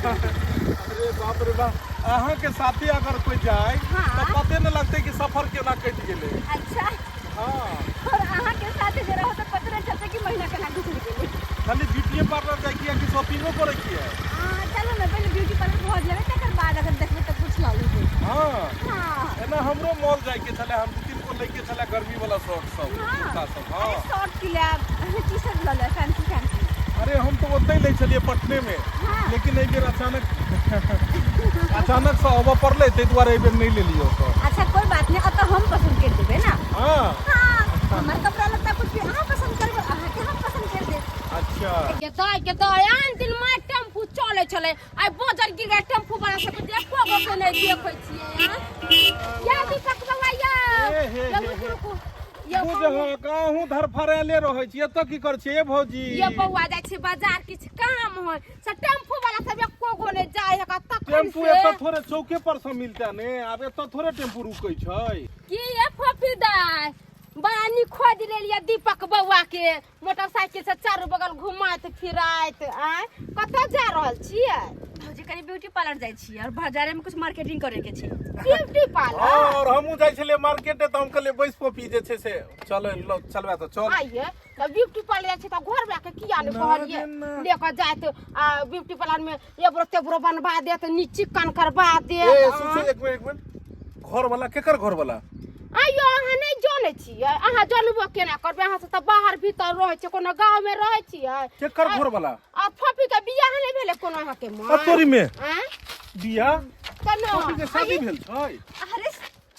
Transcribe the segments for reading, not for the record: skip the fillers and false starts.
अरे बाप रे बाप, अहाँ के साथे अगर कोई जाए हाँ। तो पते न लगते कि सफर केना कटि गेलै। अच्छा। हाँ। और अहाँ के साथे जे रहो तो पते नहीं चलते कि महीना केना गुजर गेलै। खाली ब्यूटी पार्लर जाय के कि शॉपिंगो करे के है? हाँ, चलो ना, पहले ब्यूटी पार्लर पहुंच लेबै, तकर बाद अगर देखबै तऽ कुछ लऽ लेबै। हाँ। हाँ। एना हमरो मॉल जाय के छलै, हम दू तीन गो लै के छलै गर्मी वाला शर्ट सब, हाँ। कुर्ता सब। हाँ। अरे शर्ट की लेब, टी शर्ट लऽ लेब, फैंसी फैंसी। अरे हम तो ओतै लै छलियै पटने में। हाँ। लेकिन एहि बेर अचानक अचानक से अबऽ पड़लै, ताहि दुआरे एहि बेर नहि लेलियै ओतऽ। अच्छा कोई बात नहीं, अतः हम पसंद कर देबै ना। हाँ। हाँ, हमर कपड़ा लत्ता कुछ भी अहाँ पसंद करबै, अहाँ के हम पसंद कर देब। अच्छा। के दाय के दाय, आन दिन मार टेम्पू चलै छलै, आइ बजर गिर गेल टेम्पू वाला सब एको गो के नहि देखै छियै। आँ? या दीपक बाबा या। हे, हे, यौ, हे, रुकू, हे। रुकू। यौ, बुझ हँ, गाँव धरफड़ायले रहै छी, एतऽ की करै छी ए भौजी? ये बौआ जाइ छी बाजार, किछु काम होय से टेम्पू वाला सब एको गो नहि जाइ है तखन टेम्पू से। एतऽ थोड़े चौके पर से मिलता ने, आब एतऽ थोड़े टेम्पू रुकै छै। की ये फोफी दाय, बड़ा नीक खोज लेलियै दीपक बौआ के, मोटरसाइकिल से चारू बगल घुमाइत फिराइत। आँय, कतऽ जा रहल छियै? भौजी कनी ब्यूटी पार्लर जाइ छियै और बाजारे में कुछ मार्केटिंग करे के छै। Beauty parlour? हाँ, और हमहूँ जाइ छलियै मार्केटे, तऽ हम कहलियै बैस पोपी जे छै से चल चलबे तऽ चल। आइये तऽ ब्यूटी पार्लर जाइ छै तऽ घर वाला के किया नहि ना कहलियै रे ना। ले कऽ जाइत आ ब्यूटी पार्लर में एबरो तेबरो बनबा देत, नी चिकन करबा देत। ए सुन सुन, एक मिनट एक मिनट, घर वाला केकर घर वाला? आइयो अहाँ नहि जानै छियै, अहाँ जानबो केना करबै, अहाँ सब तऽ बाहर भीतर रहै छियै, कोनो गाँव में रहै छियै। केकर घर वाला? आ फफी के बियाह नहि भेलै कोनो अहाँके माँ? आ तोरी में? आँय? बियाह? तऽ न। फफी के शादी भेल छै? अरे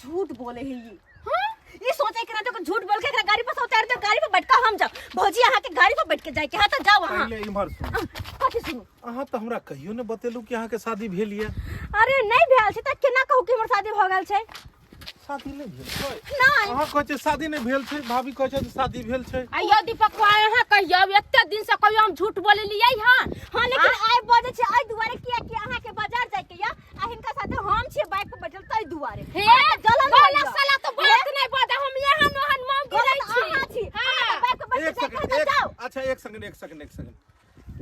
झूठ बोले है ये। हाँ? ये सोचे के ना तो झूठ बोल के एकरा गाड़ी पर से उतार दे, गाड़ी पर बैठ के हम जाओ। भौजी अहाँ के गाड़ी पर बैठ के जाए के हाँ तो जाओ अहाँ। पहिले इम्हर सुनू। कथी सुनू? अहाँ तऽ हमरा कहियो ने बतेलू कि अहाँ के शादी भेल ये। अरे नहीं भेल छै तऽ केना कहू कि हमर शादी भऽ गेल छै? शादी नहि भेल छै? नहि। अहाँ कहै छियै शादी नहि भेल छै, भाभी कहै छै शादी भेल छै। आइयो दीपक बा, अहाँ कहियो एते दिन से कहियो हम झूठ बोललियै हँ? हाँ, लेकिन आइ बजै छै एहि दुआरे किया कि अहाँ के बाजार जाय के या आ हिनका साथे हम छियै बाइक पर बैठल ताहि दुआरे। हे, अहाँ के जलन बोला होइया। साला तो बात नहीं बजा, हम एहन ओहन मौगी गलत नहीं छी। अहाँ छी। हाँ। अहाँ बाइक पर बैठ एक के जाय के सेकंड, तऽ एक जाउ। अच्छा, एक सेकंड, एक सेकंड, एक सेकंड,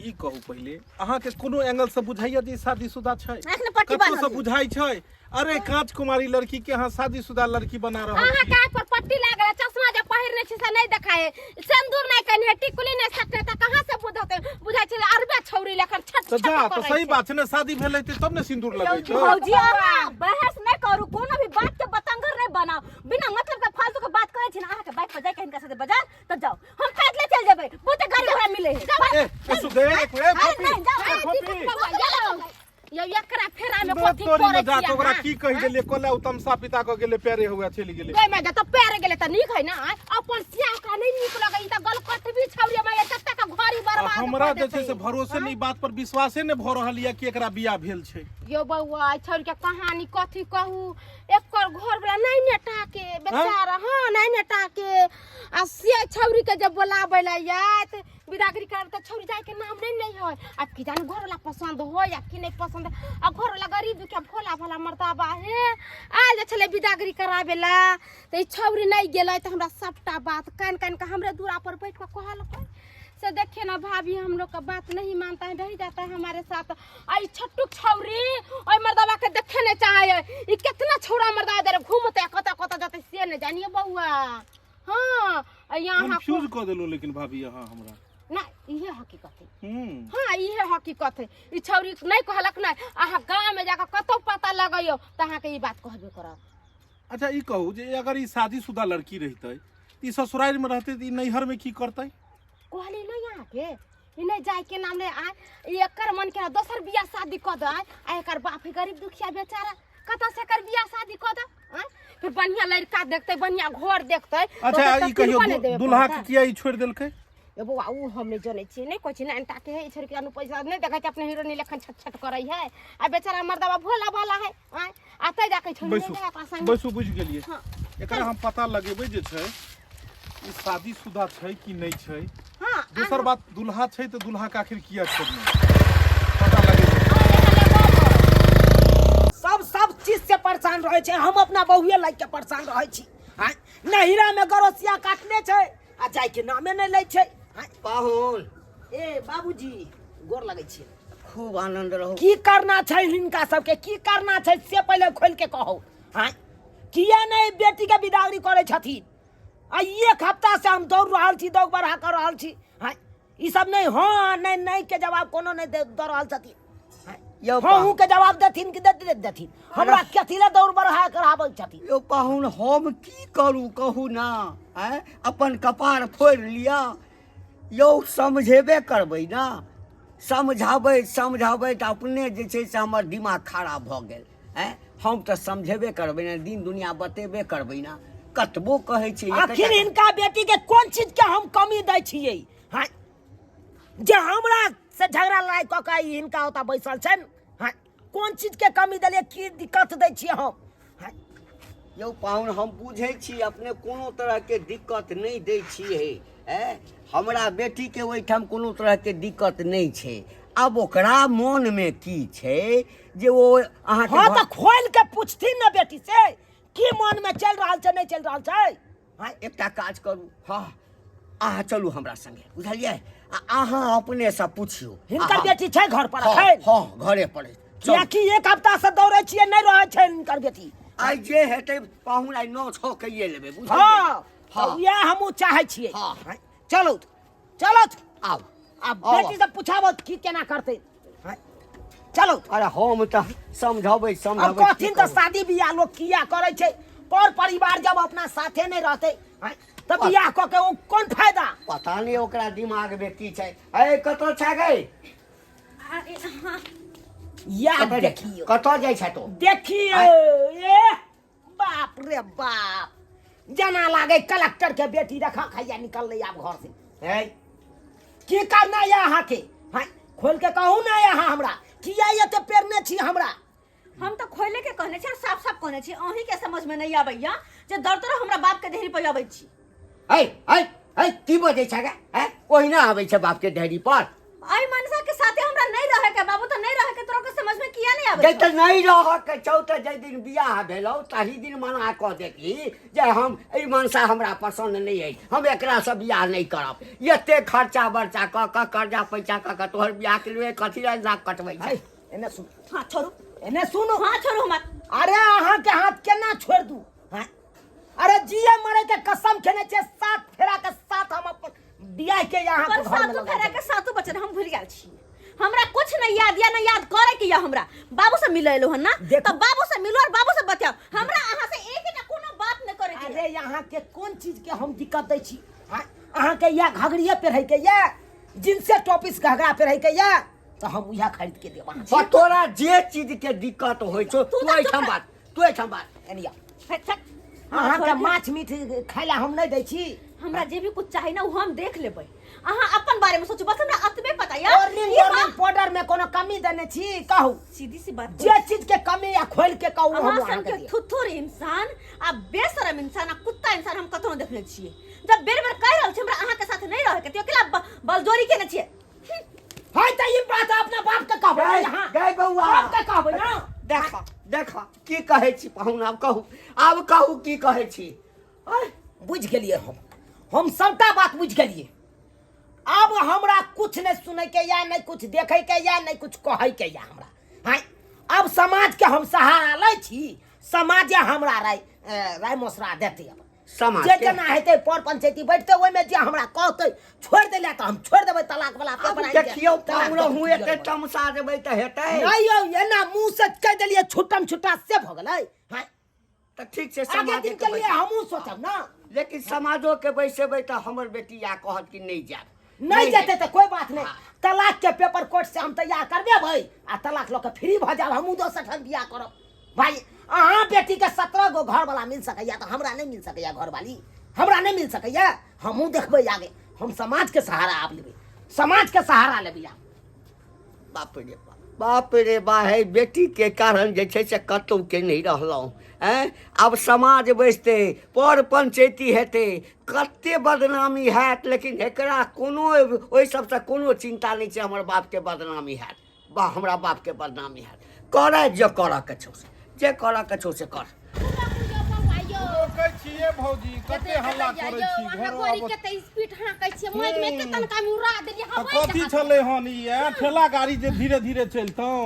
ई कहू पहिले अहाँ के कोनो एंगल से बुझाइया जे ई शादीशुदा छै? एखने पट्टी कतौ बान्हल से छै। बुझाइ छै? अरे कांच कुमारी लड़की के अहाँ शादीशुदा लड़की बना रहल अहाँ छी। के आँख पर पट्टी लागल है, चश्मा जे पहिरने छी से नहीं देखाय, सिंदूर नहीं कने, टिकुली नहीं सटने, त कहाँ से बुझते? बुझाइ छै अरबे छौरी लेखन छट तऽ छट जा तऽ करै सही छै। बात छै ने, शादी भेल हेतै तब ने सिंदूर लगै छै। भौजी अहाँ बहस नहि करू, कोनो भी बात के बतंगर नहि बनाउ, बिना मतलब के फालतू के बात करै छी ने। अहाँ के बाइक पर जाय के हिनका साथे बाजार तऽ जाउ, हम पैदले चलि जेबै, बहुते गाड़ी घोड़ा मिले है। ए ए सुधे, एक मिनट, ए अरे फोपी, नहीं, जाओ, ए अरे फोपी। बौआ, यौ, यौ, एकरा फेरा में बे कथी तोरी करै में जा छियै के ओकरा अहाँ? की कहि देलियै, कोला उ तमसा पिता क गेलै, पैरे हुआ चलि गेलै। गै माय, तऽ पैर गेलै तऽ नीक है ना, आँय? अपन सिया ओकरा नहि नीक लगै, ई तऽ गलकटबी छौरी माय, कते के घड़ी आ बर्बाद हमरा कऽ जे छै देतै। से भरोसे नहि, ई बात पर विश्वासे नहि भऽ रहल यऽ कि एकरा बियाह भेल छै। यौ बौआ, ई छौरी के कहानी कथी कहू, एकर घर वाला नहीं नेटा के बेचारा, हाँ नहीं नेटा के, आ से छौरी के जब बोलाबै ला आयत बिदागरी कर त छौरी जाय के नाम नहीं नहीं है। अब की जान घर वाला पसंद हो या कि नहीं पसंद, आ घर वाला गरीब दुखिया भोला भोला मर्दाबा हे आयल जे छलै बिदागरी कराबे ला, त ई छौरी नहीं गेलै त हमरा सबटा बात कान कान के हमरे दूरा पर बैठ के कहलकै से देखिए ना भाभी, हम लोग का बात नहीं मानता है, रह जाता है हमारे साथ। आ ई छट्टू छौरी ओइ मर्दाबा के देखे नहीं चाहे है, ई कितना छौरा मर्दाबा इधर घूमते कत कत जाते से नहीं जानिए बउआ। हाँ, आ यहाँ कंफ्यूज कऽ देलहुँ लेकिन भाभी अहाँ हमरा। ना, इहे हकीकत है। हम्म। हाँ, इहे हकीकत है। ई छौरी नहीं कहलक नहीं, अहाँ गाँव में जाकर कतौ पता लगैयो तऽ अहाँके ई बात कहबे करत। अच्छा ई कहू जे अगर ई शादीशुदा लड़की रहितै तऽ ई ससुरारि में रहतै तऽ ई नैहर में की करतै? कहली नहीं अहाँके, ई नहीं जाय के नाम ले आय, ई एकर मन के दोसर बियाह शादी कऽ दे आय, आ एकर बाप है गरीब दुखिया बेचारा, कतऽ से एकर बियाह शादी कऽ दे आय? फिर बढ़िया लड़का देखतै, बढ़िया घर देखतै। अच्छा, तऽ ओकरा ई कहियो तिलको नहि देबे दुल्हा के पड़तै। किया ई छोड़ि देलकै? ए बौआ, उ हम नहि जनै छियै, नहि कहै छी ने अंटा के है, ई छोड़ि के अनु पैसा नहि देखै छै, अपने हीरोनी लेखन छट छट करै है, आ बेचारा मर्दाबा भोला भाला है आय, आ तै जाके छोड़ि बैसू, नहि ओकरा संगे। बैसू, बुझि गेलियै। हाँ। एकरा हम पता लगेबै जे छै ई शादीशुदा छै कि नहि छै। हाँ, दोसर बात, दुल्हा छै तऽ दुल्हा के आखिर किया छोड़ने, पता लगेबै। सब चीज से परेशान रहै छै, हम अपना बहुए लागि के परेशान रहै छी। आँय, नहिरा में गरोसिया काटने छै आ जाय के नामे नहि लै छै। आँय। पाहुन। ए बाबूजी, गोर लगै छी। खूब आनंद रहू। की करना छै हिनका सबके, की करना छै से पहिले खोलि के कहू। आँय, किया नहि बेटी के बिदागरी करै छथिन? आ एक हफ्ता से हम दौड़ रहल छी, दौड़ बढ़ा कर रहल छी। आँय, ई सब नहि हँ नहि नहि के जवाब कोनो नहि दऽ रहल छथिन। यौ हँ हूँ के जवाब देथिन कि दे देथिन? हमरा कथी लए दौड़ बढ़ा कराबै छथिन? यौ पाहुन, हम की करू कहू ना? आँय, अपन कपार फोड़ि लिअ? यौ समझेबे करबै ना, समझाबैत समझाबैत अपने जे छै से हमर दिमाग खराब भऽ गेल। आँय, हम तऽ समझेबे करबै ने, दिन दुनिया बतेबे करबै ने, कतबो कहै छै। आखिर हिनका बेटी के कोन चीज के हम कमी दै छियै? हाँ, जे हमरा से झगड़ा लड़ाई कऽ के ई हिनका ओतऽ बैसल छनि। हाँ, कोन चीज के कमी देलियै, की दिक्कत दै छियै हम? हाँ। यौ पाहुन, हम बुझै छी अपने कोनो तरहके दिक्कत नहि दै छियै। ऐ हमरा बेटीके ओहिठाम कोनो तरहके दिक्कत नहि छै। आब ओकरा मोनमे की छै जे ओ अहाँके हँ तऽ खोलि के पूछथिन ने बेटी से, की मोनमे चलि रहल छै, नहि चलि रहल छै। हँ, एकटा काज करू। हँ, अहाँ चलू हमरा संगे, बुझलियै? आ अहाँ अपनेसँ पुछियौ। हिनकर बेटी छै घर पर हँ अखन? हँ, घरे पर अछि। चलू। कियाकि एक हफ्ता से दौड़ै छियै, नहि रहै छै हिनकर बेटी। आइ जे हेतै पाहुन, आइ नौ छओ कैये लेबै, बुझलियै? हँ। हँ। तऽ उएह हमहूँ चाहै छियै। हँ। चलू चलू। आउ। आ आउ। बेटी से पुछाबो की केना करतै। हाँ, चलू। अरे हम तऽ समझबै अब समझबै की कहथिन तऽ कहू? शादी बियाह लोग किया करै छै? पर परिवार जब अपना साथे नहि रहतै, हाँ, तऽ बियाह कऽ के ओ कोन फायदा? पता नहि ओकरा दिमाग मे की छै। ए कतऽ छै गै? अरे हाँ। याद कतऽ जाइ- देखियौ। कतऽ जाइ छै तो? देखियौ, ए बाप रे बाप, जेना लागे कलेक्टर के बेटी रखा खैया निकललै आब घर से। है की करना यऽ अहाँके? हाँ, खोल के कहू ना अहाँ हमरा, किया एते पेरने छी हमरा? हम तऽ खोले के कहने छी, साफ साफ कहने छी। अहीं के समझ में नहीं आबैया जे दर दर हमरा बाप के देहरी पर अबै छी। है है है, की बजै छै गे? है ओहिना आबै छै बाप के ढेरी पर? एहि मनसा के साथे हमरा नहीं रहे के बाबू, तो नहीं रहे के। तोरा के समझ में किया नहीं आबै जै छौ? तऽ नहि रहऽ के छौ तऽ जाहि दिन बियाह भेलौ ताहि दिन मना कऽ देती जे हम एहि मनसा हमरा पसन्द नहि अछि, हम एकरासँ बियाह नहि करब। एते खर्चा बर्चा कऽ कऽ, कर्जा पैसा कऽ कऽ तोहर बियाह के लिए कथी लए नाक कटबै छै? है, एने सुन। हाँ छोड़ू। एने सुनू। हाँ छोड़ू हमर। अरे अहाँ के हाथ केना छोड़ दू? हाँ? अरे जिए मरे के कसम खेने छे, सात फेरा के साथ हम अपन बियाह के यहाँ पर के घर में सातु लगा फेरा देब। के सातु बचन हम भूल गेल छी। हमरा कुछ नहीं याद या नहीं याद करे के या हमरा बाबू से मिले एलो हन ना। देखू। तो बाबू से मिलो और बाबू से बतियाओ, हमरा अहाँ से एक टा कोनो बात नहीं करे के। अरे यहाँ के कोन चीज के हम दिक्कत दै छी? हाँ? अहाँ के या घघरिए पेरहे के या जिनसे टॉपिस घघरा पेरहे के या तो हम उहा खरीद के देब अहाँ। पर तोरा जे चीज के दिक्कत होइ छौ तू तू तऽ एहिठाम चुप बात, तू एहिठाम बात। एनी आउ। हट, हट। अहाँ के माछ मीट खाय ला हम नहीं दै छी। हमरा जे भी कुछ चाही ना वो हम देख लेबै, अहाँ अपन बारे में सोचू बस, हमरा अतबे पता या। ऑर्लिंग ई ऑर्लिंग पाउडर में कोनो कमी देने छी कहू? सीधी सी बात, जे चीज के कमी या खोल के कहू, हम अहाँ अहाँ सन के के दिअ। थुथुर इंसान आ बेशरम इंसान आ कुत्ता इंसान हम कतौ देखने छियै। जब बेर बेर कहि रहल छी हमरा अहाँ के साथ नहीं रहे के, तो अकेला बलजोरी केने छियै। हाय त ई बात अपना बाप के कहबै ना गै यहाँ? गै बौआ, बाप के कहबै ना? देख देख की कहै छी पाहुन, आब कहू, आब कहू की कहै छी? आय, बुझि गेलियै हम सबटा बात बुझि गेलियै। आब हमरा कुछ नहीं सुनै के या, नहीं कुछ देखै के या, नहीं कुछ कहै के या हमरा। हाय, अब समाज के हम सहारा लै छी, समाजे हमरा राय राय मशवरा देतै। अब समाज जे के जेना हेतै, पर पंचायती बैठतै, ओहिमे जे हमरा कहतै छोड़ि दै लए तऽ हम छोड़ि देबै तलाक वाला आब पेपर आनि के। देखियौ तलाक पाहुन, दऽ हूँ दियौ। एते तमसा देबै तऽ हेतै नहि यौ, एना मुँह से कहि देलियै छुट्टम छुट्टा से भऽ गेलै। हाँ, तऽ ठीक छै, आगे समाजे दिन के के लिए बैसे- हमहूँ सोचब ना। लेकिन समाजो के बैसेबै तऽ हमर बेटी या कहत कि नहि जायब। नहीं जेतै तऽ कोई बात नहीं, हाँ। तलाक के पेपर कोर्ट से हम तैयार करबेबै आ तलाक लऽ के फ्री भऽ जायब, हमहूँ दोसर ठाम बियाह करब। भाई, अहाँ बेटी के 17 गो घर वाला मिल सकैया तऽ हमरा नहीं मिल सकैया घरवाली? हमरा नहीं मिल सकैया? हमहूँ देखबै आगे, हम समाज के सहारा आब लेबै, समाज के सहारा लेबै आब। बाप रे बाप, बाप रे बा, हे बेटी के कारण जे छै से कतौ के नहि रहलहुँ। आँय, आब समाज बैसतै, पर पंचैती हेतै, कते बदनामी हैत, लेकिन एकरा कोनो ओहि सबसँ कोनो चिन्ता नहि छै। हमर बापके बदनामी हैत बा, हमरा बापके बदनामी हैत। करऽ जे करऽ के छौ से, जे करऽ के छौ से कर। देखै छियै भौजी कते हल्ला करै छी अहाँ घरो गोरी आबऽ के तऽ स्पीड हाँकै छियै माइक में के तनका में उड़ा देलियै तऽ हवाई कथी जहाज छलै हन ई ऐं? ठेला गाड़ी जे धीरे धीरे चलितहुँ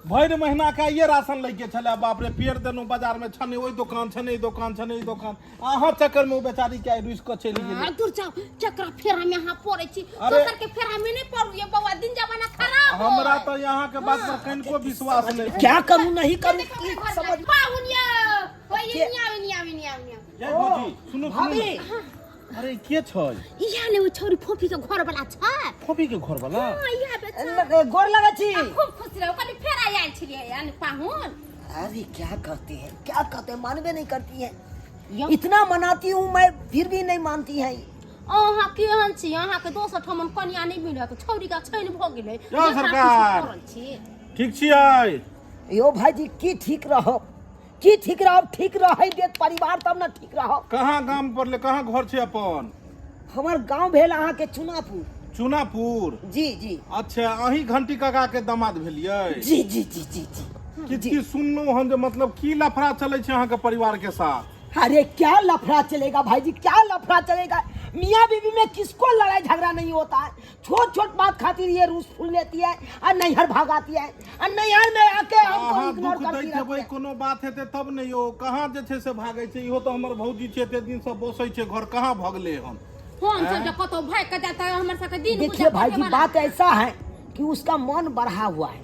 भरि महीना के आइये राशन लैके छलै बाप रे पेड़ देलहुँ बाजार में छने ओहि दोकान छने ई दोकान छने ई दोकान अहाँ चक्कर में ओ बेचारी के आइ रुसि कऽ चलि गेलै आ, दूर जाओ चक्रा फेरा में अहाँ पड़ै छी अरे- दोसर के फेरा में नहीं पड़ू ये बौआ दिन जमाना खराब हो हमरा तऽ यहाँ के बात पर कनिको विश्वास नहि क्या करूं नहीं करूं देखो की अपना घर समझ में। पाहुन ये ओए के- इनिया इनिया इनिया इनिया जय भौजी सुनू सुनू भाभी अरे के छै इहा ने ओ छौरी फोफी के घर वाला छै फोफी के घर वाला हां इहा बेचारा गोर लगे छी आ, खूब खुश रहो कनी फेर आयल छलियै यानी पाहुन अरे क्या करते हैं क्या करते हैं मानवे नहीं करती है यौ। इतना मनाती हूँ मैं फिर भी नहीं मानती है अहाँ केहन छी अहाँके दोसर ठमन कनिया नहि मिलत छौरी के छैन भऽ गेलै यौ सरकार। पड़ल छी ठीक छियै यो भाईजी की ठीक रहो की ठीक रहो ठीक रहे देत परिवार तब ना ठीक रहो कहाँ गाम पर ले कहाँ घर छै अपन हमर गांव भेल अहाँ के चुनापुर चुनापुर जी जी अच्छा अहीं घंटी काका के दामाद भेलियै जी जी जी जी जी किछु किछु सुनलहुँ हन जे मतलब की लफड़ा चलै छै अहाँके परिवार के साथ अरे क्या लफड़ा चलेगा भाई जी क्या लफड़ा चलेगा मियाँ बीवी में किसको लड़ाई झगड़ा नहीं होता है छोट छोट बात खातिर ये रूस फूल लेती है और नैहर भागाती है और नैहर में आके हमको अहाँ इग्नोर दुख करती दैत रहती हेबै है कोनो बात हेतै तब ने यौ कहाँ जे छै से भागै छै इहो तऽ हमर भौजी छै एते दिनसँ बसै छै घर कहाँ भगलै हन हम सब जे कतौ भागि के जाता हमर सबके दिन देखिए गुजर भाई जी वाला। बात ऐसा है कि उसका मन बढ़ा हुआ है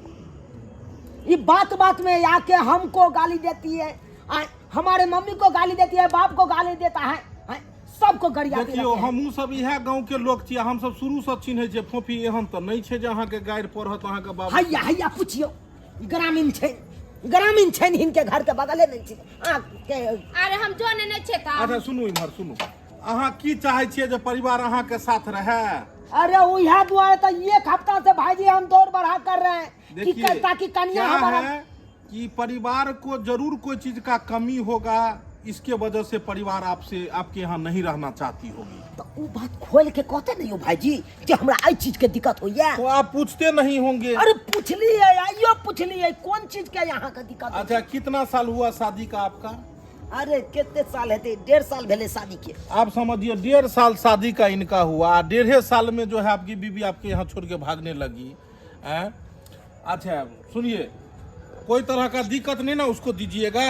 ये बात बात में आके हमको गाली देती है आ, हमारे मम्मी को गाली देती है बाप को गाली देता है हैं? सबको गरियाती देखियौ रहती है। हमहूँ सब इएह गाँव के लोक छियै हमसब शुरूसँ चिन्है छियै फोफी एहन तऽ नहि छै जे अहाँके गारि पढ़त अहाँके बाबू हैया हैया पूछियो ग्रामीण छै ग्रामीण छै हिनके घर के बगले में छै आ के अरे हम जाने नहि छियै तऽ अच्छा सुनू इम्हर सुनू अहाँ की चाहै छियै जे परिवार अहाँके साथ रहए अरे उहा दुआरे तो एक हफ्ता से भाईजी हम दौड़ बढ़ा कर रहे हैं कि देखिए ताकि कन्या क्या हमारा है कि परिवार को जरूर कोई चीज का कमी होगा इसके वजह से परिवार आपसे आपके यहाँ नहीं रहना चाहती होगी तो उ बात खोल के कहते नहीं हो भाईजी कि हमरा एहि चीज के दिक्कत होइया तो आप पूछते नहीं होंगे अरे पूछलिए आइयो पूछलिए कौन चीज के यहाँ के दिक्कत होइया? अच्छा कितना साल हुआ शादी का आपका अरे कितने साल हेतै 1.5 साल भेलै शादी के आप समझिए 1.5 साल शादी का इनका हुआ 1.5 साल में जो है आपकी बीवी आपके यहाँ छोड़ के भागने लगी हैं? अच्छा सुनिए कोई तरह का दिक्कत नहीं ना उसको दीजिएगा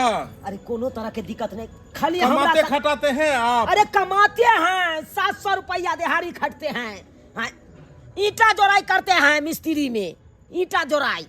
अरे कोनो तरह के दिक्कत नहीं खाली हमरा कमाते खटाते हैं आप अरे कमाते हैं 700 रुपया दिहाड़ी खटते हैं हाँ, ईटा जोड़ाई करते हैं मिस्त्री में ईटा जोड़ाई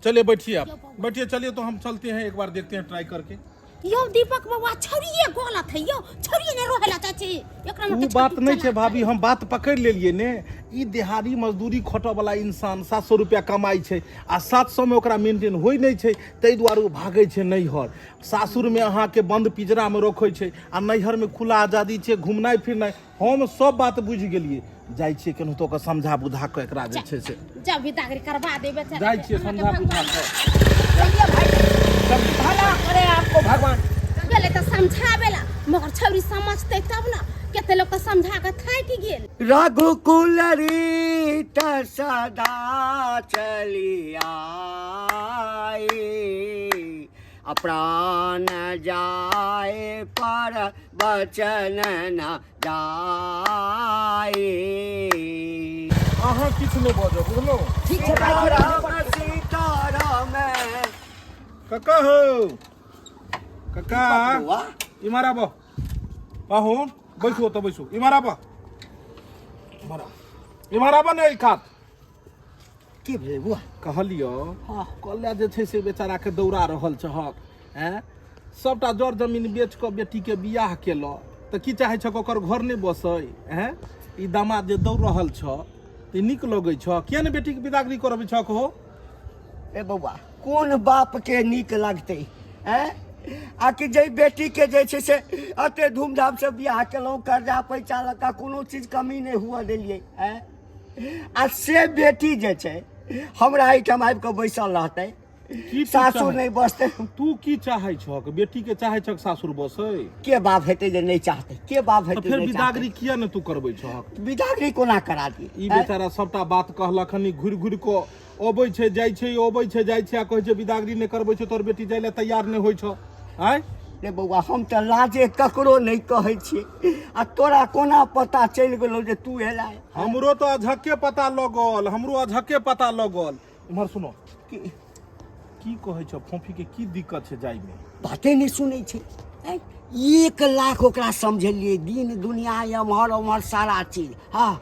चलिए बैठिए आप बैठिए चलिए तो हम चलते हैं एक बार देखते हैं ट्राई करके यौ दीपक बाबा छौड़िए गलत है यौ छौड़िए नहि रहै ला चाची एकरा ओ बात नहि छै भाभी हम बात पकड़ि लेलियै ने ई देहाड़ी मजदूरी खटऽ वाला इंसान 700 रुपया कमाइ छै आ 700 मे ओकरा मेंटेन होइ नहि छै ताहि दुआरे ओ भागै छै नैहर सासुरमे अहाँके बन्द पिजरामे रखै छै आ नैहरमे खुला आजादी छै घुमनाइ फिरनाइ हम सब बात बुझि गेलियै जाइ छियै केनाहितो कऽ समझा बुझा कऽ एकरा जे छै से जब भी दागरी करवा दे बेचारा जाइ छियै समझा बुझा कऽ चलिए भाई भला करे आपको भगवान गेलै तऽ समझाबे ला मगर छौड़ी समझतै तब ने कते लोग तऽ समझा कऽ थाकि गेल रघुकुल रीत सदा चली आई आ प्राण जाए पर बचन न जाए अहाँ किछु नहि बजब बुझलहुँ ठीक छै भाई राम सीता राम कका हो कका बौआ। इम्हर आबो पाहुन बैसू ओतऽ बैसू इम्हर आबो इम्हर आबो इम्हर आबो ने ई कात की भेलै बुआ कहलियो हाँ। कहलिया जे छै से बेचाराके दौड़ा रहल छहक आँय सभटा जर जमीन बेच कऽ बेटीके बियाह केलऽ तऽ की चाहै छह ओकर घर नहि बसै आँय ई दामाद जे दौड़ रहल छह तऽ ई नीक लगै छह किया ने बेटीके बिदागरी करबै छह हो ए बौआ कोन बापके नीक लगतै आँय आ कि जाहि बेटीके जे छै से एते धूमधामसँ बियाह केलहुँ कर्जा पैसा लऽ कऽ कोनो चीज कमी नहि हुअ देलियै आँय आ से बेटी जे छै हमरा एहिठाम आबि कऽ बैसल रहतै की तू सासुर चाहै- नहि बसतै तू की चाहै छहक बेटी के चाहै छहक सासुर बसै के बाप हेतै जे नहि चाहतै के बाप तऽ हेतै फेर नहि बिदागरी किया ने तू करबै छहक चाहतै? बिदागरी कोना करा दी ई बेचारा सबटा बात कहलक हन ई घुरि घुरि कऽ अबै छै जाइ छै अबै छै जाइ छै आ कहै छै बिदागरी नहि करबै छै तोहर बेटी जाइ लए तैयार नहि होइ छौ आँय रे बौआ हम तऽ लाजे ककरो नहि कहै छियै आ तोरा कोना पता चलि गेलौ जे तू एला हमरो तऽ अझक्के पता लगल हमरो अझक्के पता लगल इम्हर सुनो की की कहै छौ फोफी के की दिक्कत छै जाइमे बाते नहि सुनै छै आँय, 1 लाख ओकरा समझेलियै दिन दुनिया एम्हर ओम्हर सारा चीज हँ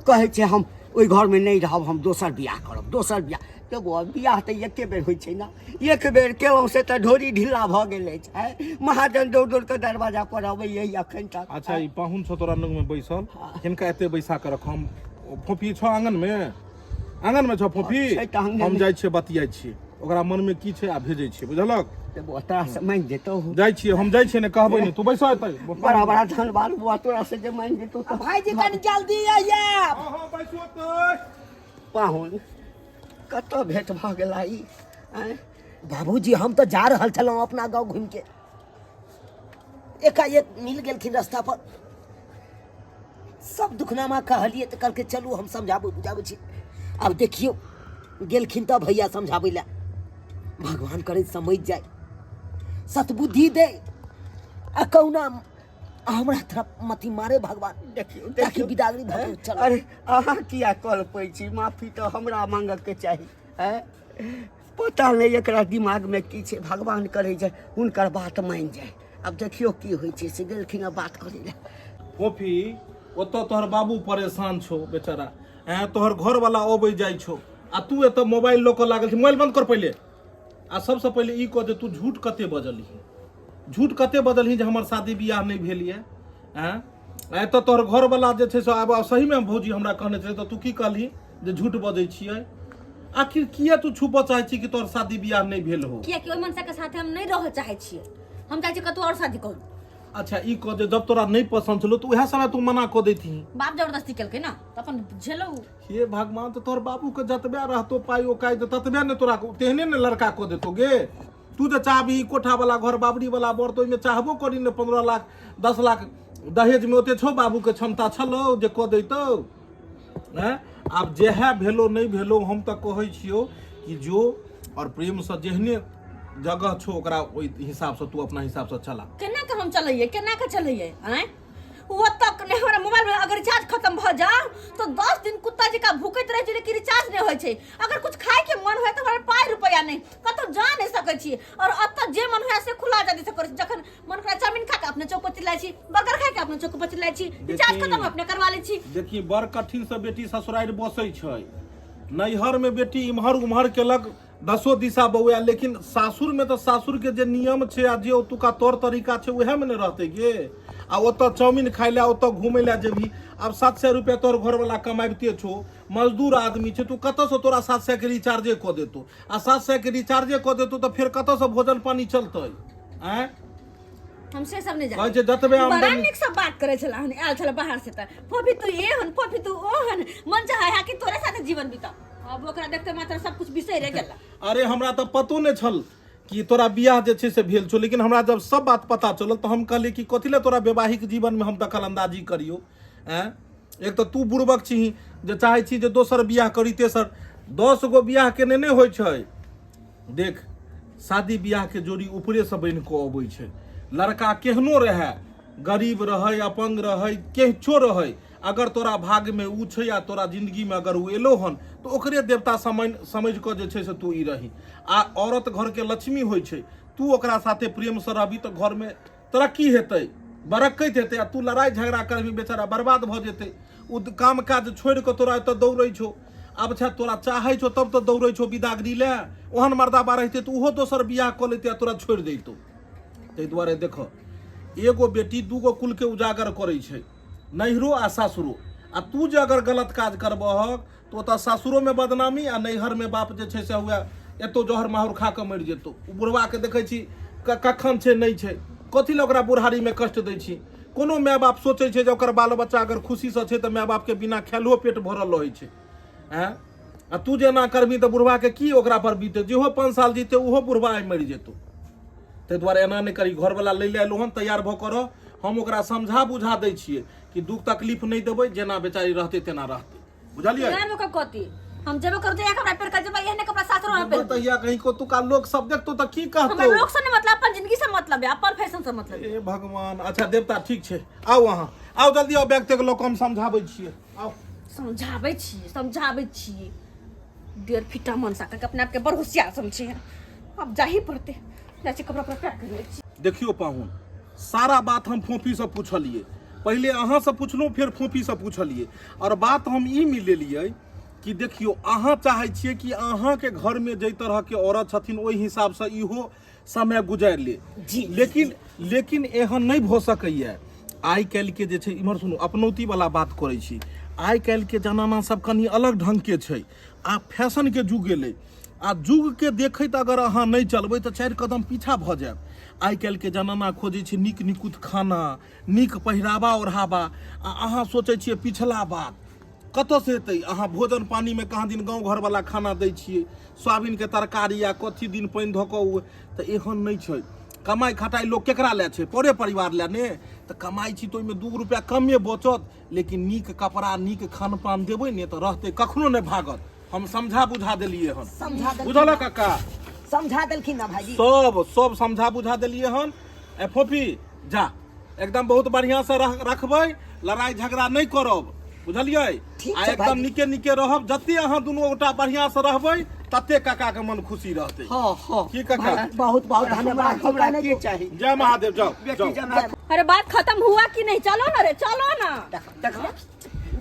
कहै छै हम ओहि घरमे नहि रहब हम दोसर बियाह करब दोसर बियाह तऽ बौआ बियाह तऽ एके बेर होइ छै ने एक बेर केलहुँ से तऽ ढोरी ढिला भऽ गेल अछि आँय, महाजन दौड़ दौड़ कऽ दरवाजा पर अबैए एखन तक अच्छा ई पाहुन छौ तोरा लग में बैसल हिनका एते बैसा के रख हम फोफी छौ आंगन में आंगन में छौ फोफी छै तऽ आंगन हम मे। जाइ छियै बतियाइ छियै ओकरा मन में की छै आ भेजै छियै बुझलक तऽ बौआ तोरा से मानि जेतौ जाइ छियै हम जाइ छियै ने कहबै ने तू बैसऽ एतै बड़ा बड़ा धनबाद बौआ तोरा से जे मानि जेतौ तऽ भाईजी कनि जल्दी आइए हँ हँ बैसू एतै पाहुन कतऽ भेट भऽ गेला ई आँय? बाबूजी हम तऽ जा रहल छलहुँ अपना गाँव घुमि के एकाएक मिल गेलखिन रास्ता पर सब दुखनामा कहलियै तऽ कहलकै चलू हम समझाबै बुझाबै छी आब देखियौ गेलखिन तऽ भैया समझाबै लए भगवान करे समझ जाय सतबुद्धि दे आ कहुना हमरा तरफ मति मारे भगवान देखियौ ताकि देखियौ बिदागरी भऽ के चल अरे अहाँ किया कलपै छी माफी तऽ हमरा मांगके चाही आँय? पता नहि एकरा दिमागमे की छै भगवान करै छै हुनकर बात मानि जाय आब देखियौ की होइ छै से गेलखिन हँ बात करै लए फोफी ओतऽ तोहर बाबू परेशान छौ बेचारा ऐं तोहर घरवाला अबै जाइ छौ आ तू एतऽ मोबाइल लऽ कऽ लागल छी मोबाइल बंद कर पहिले आ सबसँ पहिले ई कह जे तू झूठ कते बजलही झूठ कते बजलही जे हमर शादी बियाह नहि भेल यऽ ऐं आ एतऽ तोहर घरवाला जे छै से आब आब सहीमे भौजी हमरा कहने छलै तऽ तू की कहलही जे झूठ बजै छियै आखिर किया तू छुपऽ चाहै छी कि तोहर शादी बियाह नहि भेल हो कियाकि ओहि मनसा के साथे हम नहि रहऽ चाहै छियै हम चाहै छियै कतौ आओर शादी करू अच्छा ई कह जे जब तोरा नहि पसन्द छलो तऽ उएह समय तू मना कऽ दैतही बाप जबरदस्ती केलकै ने तऽ अपन झेलौ हे भगवान तऽ तोहर बाबूके जतबे रहतो पाइ ओकाइ तऽ ततबे ने तोरा तेहने ने लड़का कऽ देतो गे तू तऽ चाहबही कोठावला घर बाबरीवला बर तऽ ओहिमे चाहबो करी ने 15 लाख 10 लाख दहेजमे ओते छौ बाबूके क्षमता छलौ जे कऽ दैतौ आँय आब जेहे भेलो नहि भेलो हम तऽ कहै छियौ कि जो आओर प्रेमसँ जेहने जगह छौ ओकरा ओहि हिसाबसँ तू अपना हिसाबसँ चला केना के हम चलैयै केना के चलैयै आँय वो तक नहि हमरा मोबाइल में अगर रिचार्ज खत्म भऽ जाओ तो 10 दिन कुत्ता जकाँ भूकैत रहै छै लेकिन रिचार्ज नहि होइ छै अगर कुछ खाय के मन होय तऽ हमरा पाइ रुपैआ नहि कतौ जा नहि सकै छी और एतऽ जे मन होय से खुला आजादी से करै छी जखन मन करे चाउमीन खा के अपने चौक पर चिल्लाइ छी बर्गर खाय के अपने चौक पर चिल्लाइ छी रिचार्ज देखी। खत्म अपने करवा लै छी देखी बड़ कठिनसँ बेटी ससुरारि बसै छै नैहरमे बेटी इम्हर उम्हर केलक दसो दिशा बौआ लेकिन सासुरमे तऽ सासुरके जे नियम छै आ जे ओतुका तौर तरीका छै उएहमे ने रहतै गे आ ओतऽ चाउमिन खाइ लए ओतऽ घुमै लए जेबही आब 700 रुपया तोहर घरवला कमाबिते छौ मजदूर आदमी छै तू कतऽसँ तोरा 700के रिचार्जे कऽ देतौ आ 700के रिचार्जे कऽ देतौ तऽ फेर कतऽसँ भोजन पानी चलतै आँय हम से सब नहि कहै जानै छै जतबे बड़ा आमदनी नीक सब बात करै छला हन आयल छला बाहर से तऽ फोफी तू एहन फोफी तू ओहन मन चाहे है कि तोरे साथे जीवन बिताउ अब ओकरा देखते मात्र सब कुछ बिसरि गेला अरे हमरा तऽ पतो नहि छल कि तोरा बियाह जे छै से भेल छौ लेकिन हमरा जब सब बात पता चलल तऽ हम कहलियै कि कथी लए तोरा वैवाहिक जीवनमे हम दखल अंदाजी करियौ आँय एक तऽ तू बुड़बक छीही जे चाहै छी जे दोसर बियाह करी तेसर 10 गो बियाह केने नहि होइ छै देख शादी बियाहके जोड़ी ऊपरेसँ बनि कऽ अबै छै लड़का केहनो रहए गरीब रहै अपंग रहै केहचो रहै अगर तोरा भाग्यमे उ छै आ तोरा जिन्दगीमे अगर उ एलो हन तऽ ओकरे देवता समझ समझि कऽ जे छै से तू ई रही आ औरत घरके लक्ष्मी होइ छै तू ओकरा साथे प्रेमसँ रहबी तऽ घरमे तरक्की हेतै बरक्कैत हेतै आ तू लड़ाइ झगड़ा करबी बेचारा बर्बाद भऽ जेतै ओ काम काज छोड़ि कऽ तोरा एतऽ दौड़ै छौ आब छै तोरा चाहै छौ तब तऽ दौड़ै छौ बिदागरी लए ओहन मर्दाबा रहितै तऽ ओहो दोसर बियाह कऽ लेतै आ तोरा छोड़ि दैतौ ताहि दुआरे देख एगो बेटी दूगो कुलके उजागर करै छै नैहरो आ सासुरो आ तू जे अगर गलत काज करबहक तऽ ओतऽ सासुरोमे बदनामी आ नैहरमे बाप जे छै से हुए एतौ जहर माहुर खा कऽ मरि जेतौ ओ बुढ़बाके देखै छी कखन छै नहि छै कथी लए ओकरा बुढ़ारीमे कष्ट दै छी कोनो माय बाप सोचै छै जे ओकर बाल बच्चा अगर खुशीसँ छै तऽ माय बापके बिना खेलहो पेट भरल रहै छै आँय आ तू जे एना करबही तऽ बुढ़बाके की ओकरा पर बीतै जेहो 5 साल जीतै ओहो बुढ़बा आइ मरि जेतौ ताहि दुआरे एना नहि करी घरवला लै लए एलहुँ हन तैयार भऽ कऽ रह हम ओकरा समझा बुझा दै छियै कि दुख तकलीफ नहि देबै जेना बेचारी रहतै तेना रहतै बुझलियै नहि ओकर कथी हम जेबे करू तऽ इएह कपड़ा पहिर कऽ जेबै एहने कपड़ा सास करू अहाँ पे तहिया कहीं को तुका लोग सब देखतो तऽ की हमरा कहतो लोग से नहीं मतलब, अपन जिंदगी से मतलब है, अपन फैशन से मतलब है। ए भगवान। अच्छा देवता ठीक छै, आउ अहाँ आउ जल्दी आउ, बैग तेग लऽ कऽ हम समझाबै छियै, आउ। समझाबै छी, समझाबै छी, डेढ़ फीटा मनसा करके अपने आपके बड़ होशियार समझे हैं। अब जा ही पड़ते, जाइ छी कपड़ा उपड़ा पैक कर लै छी। देखियौ पाहुन, सारा बात हम फोफीसँ पुछलियै, पहिले अहाँसँ पुछलहुँ फेर फोफीसँ पुछलियै, आओर बात हम ई मिलेलियै कि देखियौ अहाँ चाहै छियै कि अहाँके घरमे जाहि तरहके औरत छथिन ओहि हिसाबसँ इहो समय गुजारि ले जी। लेकिन लेकिन एहन नहि भऽ सकैए। आइ काल्हिके जे छै, इम्हर सुनू, अपनौतीवला बात करै छी, आइ काल्हिके जमाना सब कनि अलग ढङ्गके छै, आब फैशनके युग एलै, आ युगके देखैत अगर अहाँ नहि चलबै तऽ 4 कदम पीछा भऽ जायब। आइ काल्हिके जमाना खोजै छै नीक निकुत खाना, नीक पहिरावा ओढ़ावा, आ अहाँ सोचै छियै पिछला बात कतऽसँ हेतै। अहाँ भोजन पानीमे कहाँ दिन गाँव घरवला खाना दै छियै, सोयाबीनके तरकारी आ कथी दिन पानि धऽ कऽ ओ, तऽ एहन नहि छै। कमाइ खटाइ लोक केकरा लए छै? परे परिवार लए ने। तऽ कमाइ छी तऽ ओहिमे 2 रुपैआ कमे बचत, लेकिन नीक कपड़ा नीक खान पान देबै ने तऽ रहतै, कखनो नहि भागत। हम समझा बुझा देलियै हन। समझा देलखिन। बुझलक काका? समझा देलखिन ना भाईजी? सब सब समझा बुझा देलियै हन। ए फोफी जा, एकदम बहुत बढ़िया से रखबै, लड़ाई झगड़ा नहि करब, बुझलियै? ठीक आ छै एकदम भाईजी। नीके नीके रहब। जते अहाँ दुनू गोटा बढ़िया से रहबै तते काका के मन खुशी रहतै। हँ हँ। की काका? बहुत बहुत धन्यवाद। हमरा की चाही? जय महादेव। जाओ बेटी जाओ। जना अरे बात खत्म हुआ कि नहीं? चलो ना रे, चलो ना।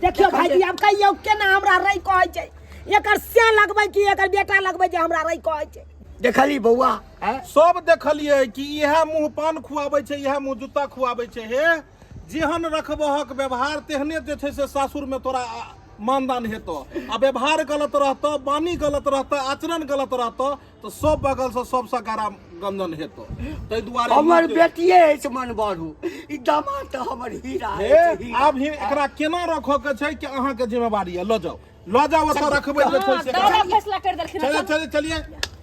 देखियौ भाईजी, आब कहियौ केना हमरा रै कहै छै? एकर से लगबै कि एकर बेटा लगबै जे हमरा रै कहै छै? देखली बौआ? हैं? सब देखलियै कि इएह मुँह पान खुआबै छै, इएह मुँह जूता खुआबै छै। हे जेहन रखबहक व्यवहार तेहने जे छै से सासुरमे तोरा मानदान हेतौ, आ व्यवहार गलत रहतौ, वाणी गलत रहतौ, आचरण गलत रहतौ तऽ सब बगलसँ सबसँ गारा गंजन हेतौ। ताहि दुआरे हमर नीक- बेटिए अछि मन बढ़ू, ई दामाद तऽ हमर हीरा हे अछि, हीरा। आब ही एकरा केना रखऽ के छै कि अहाँके जिम्मेवारी है। लऽ जाउ, लऽ जाउ, ओतऽ रखबै जे छै से। दादा फैसला कर देलखिन। चलिए चलिए चलिए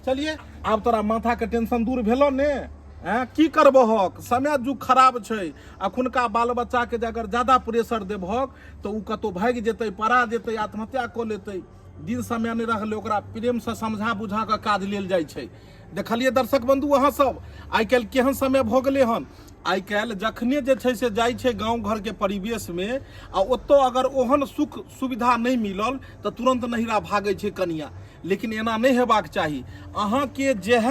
चलिए, आब तोरा माथा के टेंशन दूर भेलो ने? हैं, की करबहक, समय जुग खराब छै। अखुनका बाल बच्चा के जे अगर ज्यादा प्रेशर देबहक तऽ ओ कतहु भागि जेतै, पड़ा जेतै, आत्महत्या कऽ लेतै। दिन समय नहि रहलै, ओकरा प्रेमसँ समझा बुझा कऽ काज लेल जाइ छै। देखलियै दर्शक बंधु अहाँ सब, आइ काल्हि केहन समय भऽ गेलै हन। आइ काल्हि जखने जे छै से जाइ छै गाँव घरके परिवेशमे आ ओतऽ अगर ओहन सुख सुविधा नहि मिलल तऽ तुरन्त नहिरा भागै छै कनिया। लेकिन एना नहि हेबाक चाही। अहाँके जएह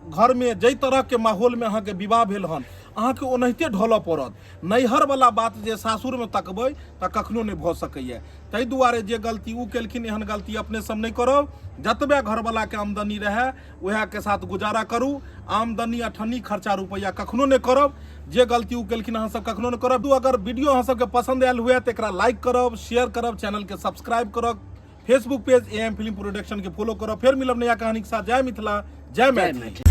घरमे जाहि तरहके माहौलमे अहाँके विवाह भेल हन, अहाँके ओनाहिते ढलऽ पड़त। नैहरवला बात जे सासुरमे तकबै तऽ कखनो नहि भऽ सकैए। ताहि दुआरे जे गलती ओ केलखिन, एहन गलती अपने सब नहि करब। जतबे घरवलाके आमदनी रहए उएहके साथ गुजारा करू। आमदनी अठन्नी खर्चा रुपैआ कखनो नहि करब। जे गलती ओ केलखिन अहाँ सब कखनो नहि करब। अगर वीडियो अहाँ सबके पसन्द आयल हुए तऽ एकरा लाइक करब, शेयर करब, चैनलके सब्सक्राइब करब, Facebook page A M film production के फॉलो करब। फेर मिलब नया कहानी के साथ। जय मिथिला, जय मैथिली।